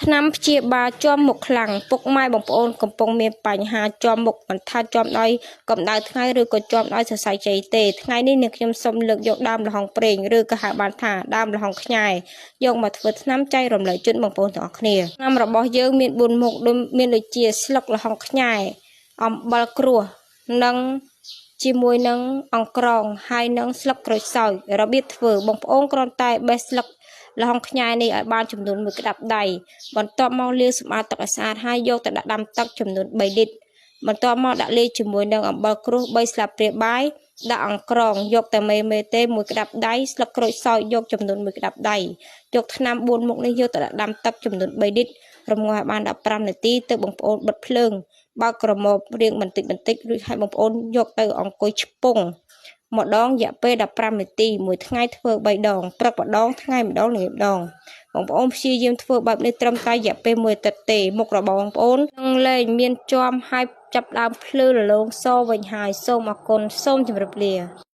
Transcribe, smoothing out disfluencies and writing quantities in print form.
ថ្នាំព្យាបាលជាំមុខខ្លាំងពុកម៉ែបងប្អូនកំពុងមានបញ្ហាជាំមុខមិនថាជាំដោយកម្ដៅថ្ងៃឬក៏ជាំដោយសរសៃជ័យទេថ្ងៃនេះនាងខ្ញុំសូមលើកយកដើមល្ហុងប្រេងឬក៏ហៅបានថាដើមល្ហុងខ្ញែយកមកធ្វើថ្នាំចែករំលែកជូនបងប្អូនទាំងអស់គ្នាថ្នាំរបស់យើងមាន4មុខដូចមានដូចជាស្លឹកល្ហុងខ្ញែអំបិលគ្រួសនិងជាមួយនឹងអង្ក្រងហើយនឹងស្លឹកក្រូចសើចរបៀបធ្វើបងប្អូនគ្រាន់តែបេះស្លឹកល្ហុងខ្ញែនេះឲ្យបានចំនួនមួយក្តាប់ដៃបន្ទាប់មកលាងសម្អាតទឹកឲ្យស្អាតហើយយកទៅដាក់ដាំទឹកចំនួន3លីត្របន្ទាប់មកដាក់លាយជាមួយនឹងអំបិលគ្រួស3ស្លាបព្រាបាយដាក់អង្ក្រងយកតែមេមេទេមួយក្តាប់ដៃស្លឹកក្រូចសើចយកចំនួនមួយក្តាប់ដៃយកថ្នាំ4មុខនេះយកទៅដាក់ដាំទឹកចំនួន3លីត្ររំងាស់ឲ្យបាន15នាទីទើបបងប្អូនបិទភ្លើងបើកក្រមបរៀងបន្តិចបន្តិចរួចឲ្យបងប្អូនយកទៅអង្គុយឆ្ពង់ម្ដងរយៈពេល15នាទីមួយថ្ងៃធ្វើ3ដងព្រឹកម្ដងថ្ងៃម្ដងល្ងាចម្ដងបងប្អូនព្យាយាមធ្វើបែបនេះត្រឹមតែរយៈពេលមួយអាទិត្យទេមុខរបស់បងប្អូននឹងលែងមានជាំហើយចាប់ដើមភ្លឺរលោងសវិញហើយសូមអរគុណសូមជម្រាបលា។